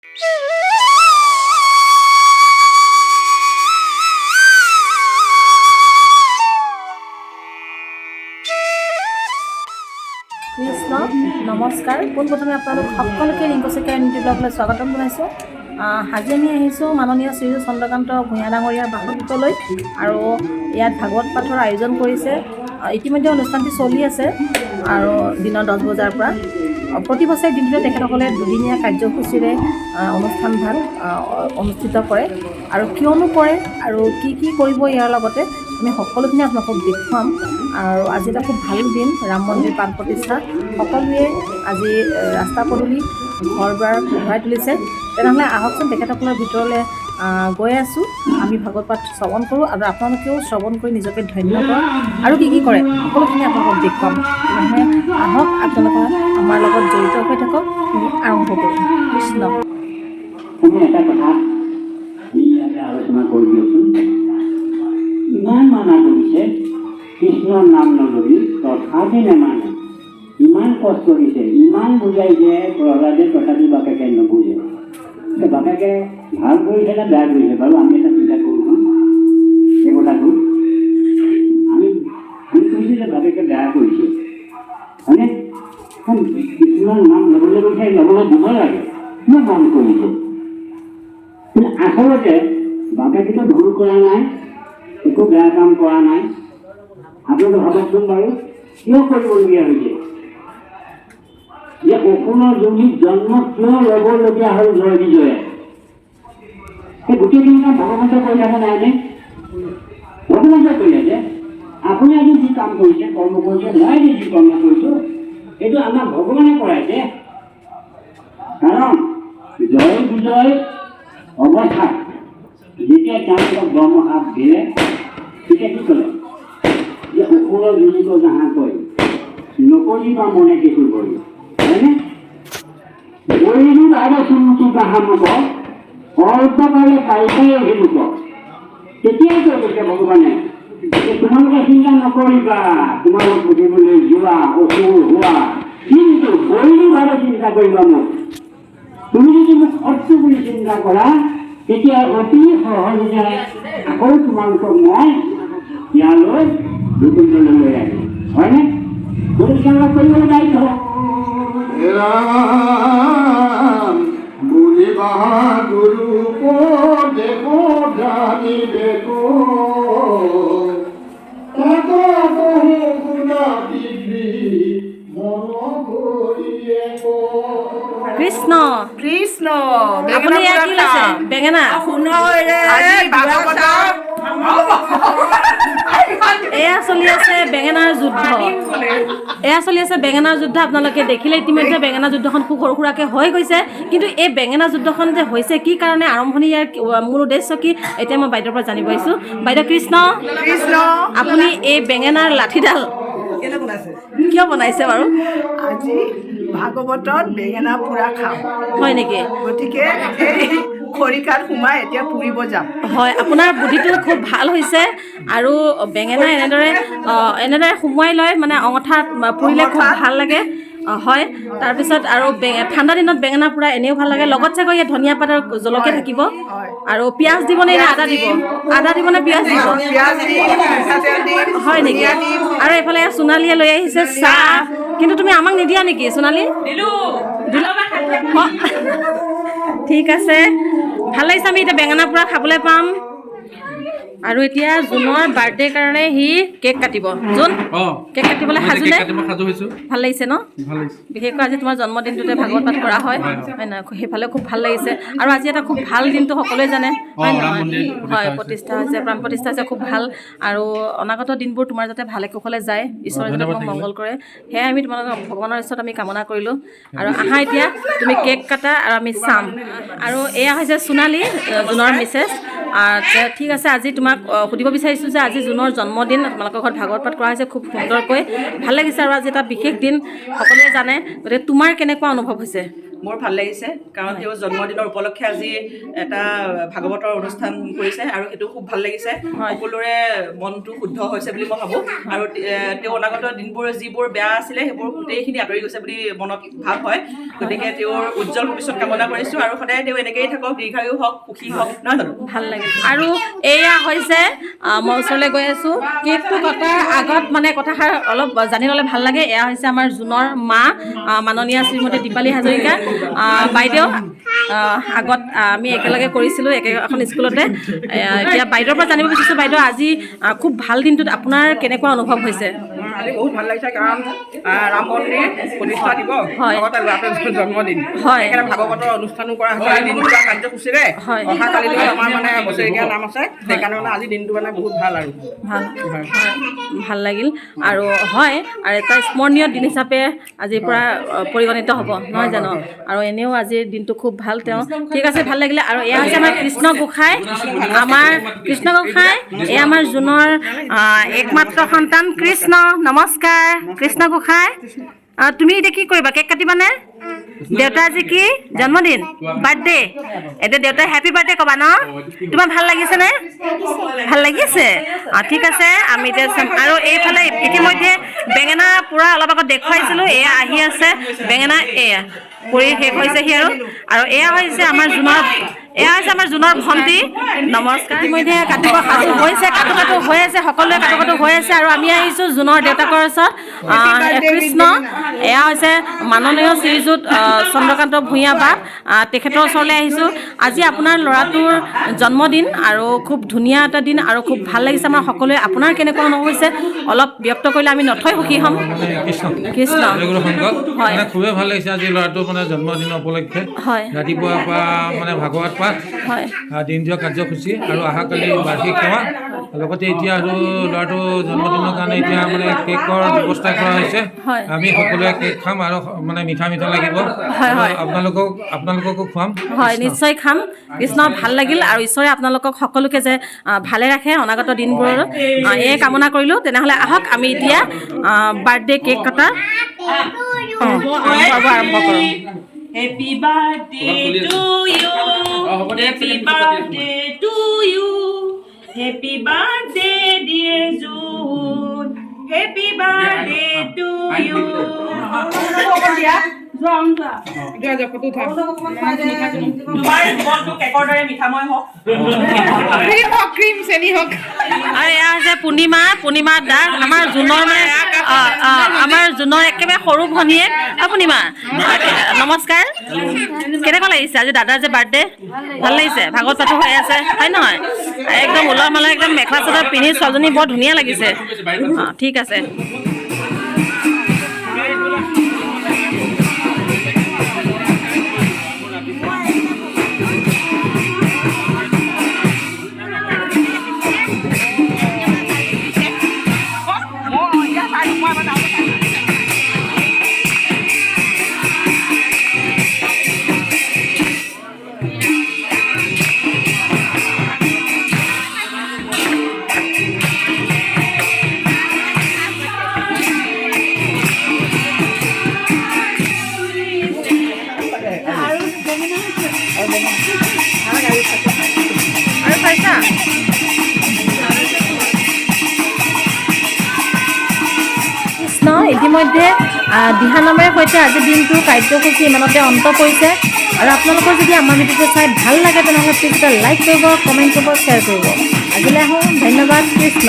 কৃষ্ণ। নমস্কাৰ। পোনপ্ৰথমে আপোনালোক সকলোকে ৰিংকু শইকীয়া ইউনিটি ব্লগলৈ স্বাগতম জনাইছোঁ। আজি আমি আহিছোঁ মাননীয় শ্ৰীযুত চন্দ্ৰকান্ত ভূঞা ডাঙৰীয়াৰ বাসগৃহলৈ আৰু ইয়াত ভাগৱত পাঠৰ আয়োজন কৰিছে। ইতিমধ্যে অনুষ্ঠানটি চলি আছে আৰু দিনৰ 10 বজাৰ পৰা প্ৰতি বছৰে দিনটোতে তেখেতসকলে দুদিনীয়া কাৰ্যসূচীৰে অনুষ্ঠানভাগ অনুষ্ঠিত কৰে। আৰু কিয়নো কৰে আৰু কি কি কৰিব, ইয়াৰ লগতে আমি সকলোখিনি আপোনালোকক দেখুৱাম। আৰু আজি এটা খুব ভাল দিন, ৰাম মন্দিৰ প্ৰাণ প্ৰতিষ্ঠা। সকলোৱে আজি ৰাস্তা পদূলি, ঘৰ দুৱাৰ পোহৰাই তুলিছে। তেনেহ'লে আহকচোন, তেখেতসকলৰ ভিতৰলৈ গৈ আছোঁ। আমি ভাগৱত পাঠ শ্ৰৱণ কৰোঁ আৰু আপোনালোকেও শ্ৰৱণ কৰি নিজকে ধন্য কৰক। আৰু কি কি কৰে, সকলোখিনি আপোনালোকক দেখুৱাম। তেনেহ'লে আহক, আপোনালোকৰ আমাৰ লগত জড়িত হৈ থাকক। আমি আৰম্ভ কৰোঁ। কৃষ্ণ। তুমি এটা কথা আমি ইয়াতে আলোচনা কৰি দিয়কচোন। ইমান মানা কৰিছে, কৃষ্ণৰ নাম নলবি, তথাপি নেমানে। ইমান কষ্ট দিছে, ইমান বুজাইছে প্ৰহ্লাদে, তথাপি বাপেকে নুবুজে। এতিয়া বাপেকে ভাল কৰিছে নে বেয়া কৰিছে বাৰু, আমি এটা চিন্তা কৰোঁচোন এই কথাটো। আমি ভুল কৰিছোঁ যে বাপেকে বেয়া কৰিছে, হয়নে? কাৰণ কৃষ্ণৰ নাম ল'বলৈ গৈছে, ল'বলৈ দিব লাগে, কিয় মন কৰিছে? কিন্তু আচলতে বাপেকেতো ভুল কৰা নাই, একো বেয়া কাম কৰা নাই। আপোনালোকে ভাবকচোন বাৰু, কিয় কৰিবলগীয়া হৈছে যে অসুৰৰ যোনিত জন্ম কিয় ল'বলগীয়া হ'ল জয় বিজয়ে? সেই গোটেইখিনি কাম ভগৱন্তে কৰি থকা নাইনে? ভগৱন্তে কৰি আছে। আপুনি আজি যি কাম কৰিছে, কৰ্ম কৰিছে, মই আজি যি কৰ্ম কৰিছোঁ, এইটো আমাক ভগৱানে কৰাইছে। কাৰণ জয় বিজয় অৱস্থাত যেতিয়া তেওঁলোকক ব্ৰহ্মশাপ দিলে, তেতিয়া কি ক'লে যে অসুৰৰ যোনিত যাহা কয়, নকৰিবা মনে কিছু কৰি, হয়নে? বৈৰী ভাৱে চিন্তি বাহামুখ, অল্পকালে পাইছে অভিমুখ। তেতিয়াই কৈ গৈছে ভগৱানে যে তোমালোকে চিন্তা নকৰিবা, তোমালোক বুজিবলৈ যোৱা, অসুৰ হোৱা, কিন্তু বৈৰী ভাৱে চিন্তা কৰিবা মোক। তুমি যদি মোক শত্ৰু বুলি চিন্তা কৰা, তেতিয়া অতি সহজতে আকৌ তোমালোকক মই ইয়ালৈ বৈকুণ্ঠলৈ লৈ আহিম, হয়নে? গতিকে তেওঁলোক কৰিবলৈ বাধ্য। ৰাম বুলিবা গুৰু দেখ জানিবে। তাক কহো শুনা পিতৃ মন কৰিয়ে। কৃষ্ণ। কৃষ্ণ। আপুনি ইয়াত কি লৈছে? বেঙেনা। আজি ভাগৱতৰ এয়া চলি আছে বেঙেনাৰ যুদ্ধ। এয়া চলি আছে বেঙেনাৰ যুদ্ধ। আপোনালোকে দেখিলে ইতিমধ্যে বেঙেনা যুদ্ধখন খুব সৰু সুৰাকৈ হৈ গৈছে। কিন্তু এই বেঙেনা যুদ্ধখন যে হৈছে কি কাৰণে, আৰম্ভণি ইয়াৰ মূল উদ্দেশ্য কি, এতিয়া মই বাইদেউৰ পৰা জানিব আহিছোঁ। বাইদেউ, কৃষ্ণ। কৃষ্ণ। আপুনি এই বেঙেনাৰ লাঠিডাল কিয় বনাইছে বাৰু? আজি ভাগৱতত বেঙেনা পোৰা খাম। হয় নেকি? গতিকে এই খৰিকাত সোমাই এতিয়া পুৰিব যাম। হয়, আপোনাৰ বুদ্ধিটো খুব ভাল হৈছে। আৰু বেঙেনা এনেদৰে সুমুৱাই লয়, মানে অঙঠাত পুৰিলে খুব ভাল লাগে। হয়, তাৰপিছত আৰু ঠাণ্ডা দিনত বেঙেনা পোৰা এনেও ভাল লাগে। লগত চাগৈ ইয়াত ধনিয়া পাত আৰু জলকীয়া থাকিব। হয়। আৰু পিঁয়াজ দিবনে নে আদা দিব? আদা দিব নে পিঁয়াজ দিব? পিঁয়াজ দিম, মিঠাতেল দিম। হয় নেকি? ধনিয়া দিম। আৰু এইফালে সোণালীয়ে লৈ আহিছে চাহ। কিন্তু তুমি আমাক নিদিয়া নেকি সোণালী? অ, ঠিক আছে, ভাল লাগিছে। আমি এতিয়া বেঙেনা পোৰা খাবলৈ পাম। আৰু এতিয়া জোনৰ বাৰ্থডে কাৰণে সি কেক কাটিব। জোন, কেক কাটিবলৈ মই সাজু কেক নে? কাটিব সাজু হৈছোঁ। ভাল লাগিছে ন? ভাল লাগিছে। বিশেষকৈ আজি তোমাৰ জন্মদিনটোতে ভাগৱত পাঠ কৰা হয়, হয় নহয়? সেইফালে খুব ভাল লাগিছে। আৰু আজি এটা খুব ভাল দিনটো সকলোৱে জানে, হয় ৰাম নহয়? মন্দিৰ হয়। প্ৰতিষ্ঠা হৈছে। প্ৰতিষ্ঠা হৈছে, প্ৰাণ প্ৰতিষ্ঠা হৈছে, খুব ভাল। আৰু অনাগত দিনবোৰ তোমাৰ যাতে ভালে কুশলে যায়, ঈশ্বৰে যাতে ধন্যবাদ তোমাক থাকিলে। মংগল কৰে, সেয়াই আমি তোমালোকক ভগৱানৰ ওচৰত আমি কামনা কৰিলোঁ। আৰু আহা, এতিয়া তুমি কেক কাটা আৰু আমি চাম। আৰু এয়া হৈছে সোণালী, জোনৰ মিছেছ। ঠিক আছে, আজি তোমাক সুধিব বিচাৰিছোঁ যে আজি জোনৰ জন্মদিন, তোমালোকৰ ঘৰত ভাগৱত পাঠ কৰা হৈছে খুব সুন্দৰকৈ, ভাল লাগিছে। আৰু আজি এটা বিশেষ দিন, সকলোৱে জানে। গতিকে তোমাৰ কেনেকুৱা অনুভৱ হৈছে? মোৰ ভাল লাগিছে, কাৰণ তেওঁৰ জন্মদিনৰ উপলক্ষে আজি এটা ভাগৱতৰ অনুষ্ঠান কৰিছে আৰু সেইটো খুব ভাল লাগিছে। সকলোৰে মনটো শুদ্ধ হৈছে বুলি মই ভাবোঁ আৰু তেওঁ অনাগত দিনবোৰ যিবোৰ বেয়া আছিলে, সেইবোৰ গোটেইখিনি আঁতৰি গৈছে বুলি মনত ভাৱ হয়। গতিকে তেওঁৰ উজ্জ্বল ভৱিষ্যত কামনা কৰিছোঁ আৰু সদায় তেওঁ এনেকেই থাকক, দীৰ্ঘায়ু হওক, সুখী হওক, নহয় জানো? ভাল লাগে। আৰু এয়া হৈছে, মই ওচৰলৈ গৈ আছোঁ। কেকটো কটাৰ আগত মানে কথাষাৰ অলপ জানি ল'লে ভাল লাগে। এয়া হৈছে আমাৰ জোনৰ মা, মাননীয়া শ্ৰীমতী দীপালী হাজৰিকা বাইদেউ। আগত আমি একেলগে কৰিছিলোঁ একে এখন স্কুলতে। এতিয়া বাইদেউৰ পৰা জানিব বিচাৰিছোঁ, বাইদেউ, আজি খুব ভাল দিনটোত আপোনাৰ কেনেকুৱা অনুভৱ হৈছে? আজি বহুত ভাল লাগিছে, কাৰণ ৰাম মন্দিৰ প্ৰতিষ্ঠা দিৱস, লগতে ল'ৰাটোৰ জন্মদিন। সেইকাৰণে ভাগৱতৰ অনুষ্ঠানো কৰা হৈছে আজি দিনটো কাৰ্যসূচীৰে। অহা কালিলৈ আমাৰ মানে বছৰেকীয়া নাম আছে। সেইকাৰণে মানে আজি দিনটো মানে বহুত ভাল আৰু ভাল, ভাল লাগিল আৰু হয় আৰু এটা স্মৰণীয় দিন হিচাপে আজিৰ পৰা পৰিগণিত হ'ব, নহয় জানো? আৰু এনেও আজিৰ দিনটো খুব ভাল। তেওঁ ঠিক আছে, ভাল লাগিলে। আৰু এয়া হৈছে আমাৰ কৃষ্ণ গোসাঁই, আমাৰ কৃষ্ণ গোসাঁই। এয়া আমাৰ জোনৰ একমাত্ৰ সন্তান কৃষ্ণ। নমস্কাৰ কৃষ্ণ গোসাঁই। তুমি এতিয়া কি কৰিবা? কেক কাটিবানে? দেউতা আজি কি জন্মদিন, বাৰ্থডে। এতিয়া দেউতাই হেপী বাৰ্থডে ক'বা ন? তোমাৰ ভাল লাগিছেনে? ভাল লাগিছে। অঁ, ঠিক আছে, আমি এতিয়া চাম। আৰু এইফালে ইতিমধ্যে বেঙেনা পোৰা অলপ আগত দেখুৱাইছিলোঁ, এয়া আহি আছে বেঙেনা, এয়া পুৰি শেষ হৈছেহি। আৰু আৰু এয়া হৈছে আমাৰ জোনৰ, এয়া হৈছে আমাৰ জোনৰ ভণ্টি। নমস্কাৰ। ইতিমধ্যে কাটিব সাজু হৈছে, কাটো কাটো হৈ আছে, সকলোৱে কাটো কাটো হৈ আছে। আৰু আমি আহিছোঁ জোনৰ দেউতাকৰ ওচৰত। কৃষ্ণ, এয়া হৈছে মাননীয় শ্ৰীযুত চন্দ্ৰকান্ত ভূঞা বাপ, তেখেতৰ ওচৰলৈ আহিছোঁ। আজি আপোনাৰ ল'ৰাটোৰ জন্মদিন আৰু খুব ধুনীয়া এটা দিন আৰু খুব ভাল লাগিছে আমাৰ সকলোৱে। আপোনাৰ কেনেকুৱা অনুভৱ হৈছে অলপ ব্যক্ত কৰিলে আমি নথৈ সুখী হ'ম। মানে কৃষ্ণ। কৃষ্ণ। জয়গুৰু শংকৰ। মানে খুবেই ভাল লাগিছে আজি ল'ৰাটোৰ মানে জন্মদিনৰ উপলক্ষে। ৰাতিপুৱাৰ পৰা মানে ভাগৱত পাঠ, দিনযোৰা কাৰ্যসূচী আৰু অহাকালি বাৰ্ষিক সেৱা, লগতে এতিয়া আৰু ল'ৰাটো জন্মদিনৰ কাৰণে এতিয়া মানে কেকৰ ব্যৱস্থা কৰা হৈছে। আমি সকলোৱে কেক খাম আৰু মানে মিঠা মিঠা লাগিব। হয়, হয়। আৰু আপোনালোককো খুৱাম। হয়। কৃষ্ণ। নিশ্চয় খাম। কৃষ্ণ, ভাল লাগিল আৰু ঈশ্বৰে আপোনালোকক সকলোকে যে ভালে ৰাখে অনাগত দিনবোৰত, এয়ে কামনা কৰিলোঁ। তেনেহ'লে আহক, আমি এতিয়া বাৰ্থডে কেক কটা পৰ্ব আৰম্ভ কৰোঁ। Happy birthday to you. Happy birthday to you. Happy birthday, dear June. Happy birthday to you. তোমাৰ জীৱনটো কেকৰ দৰে মিঠাময় হওক। ক্ৰীম হওক, ক্ৰীম চেনি হওক। আৰু এয়া হৈছে পূৰ্ণিমা, পূৰ্ণিমা দাস, আমাৰ জোনৰ মানে আমাৰ জোনৰ একেবাৰে সৰু ভনীয়েক। পূৰ্ণিমা, নমস্কাৰ। কেনেকুৱা লাগিছে আজি দাদাৰ যে বাৰ্থডে? ভাল লাগিছে। ভাগৱত পাঠো হৈ আছে, হয় নহয়? একদম উলহ মালহ, একদম মেখেলা চাদৰ পিন্ধি ছোৱালীজনী বৰ ধুনীয়া লাগিছে। অঁ, ঠিক আছে। আৰু পাইছা। কৃষ্ণ। ইতিমধ্যে দিহানামেৰে সৈতে আজিৰ দিনটোৰ কাৰ্যসূচী ইমানতে অন্ত পৰিছে। আৰু আপোনালোকৰ যদি আমাৰ ভিডিঅ'টো চাই ভাল লাগে, তেনেহ'লে প্লিজ এটা লাইক কৰিব, কমেণ্ট কৰিব, শ্বেয়াৰ কৰিব। আজিলৈ আহোঁ, ধন্যবাদ। কৃষ্ণ।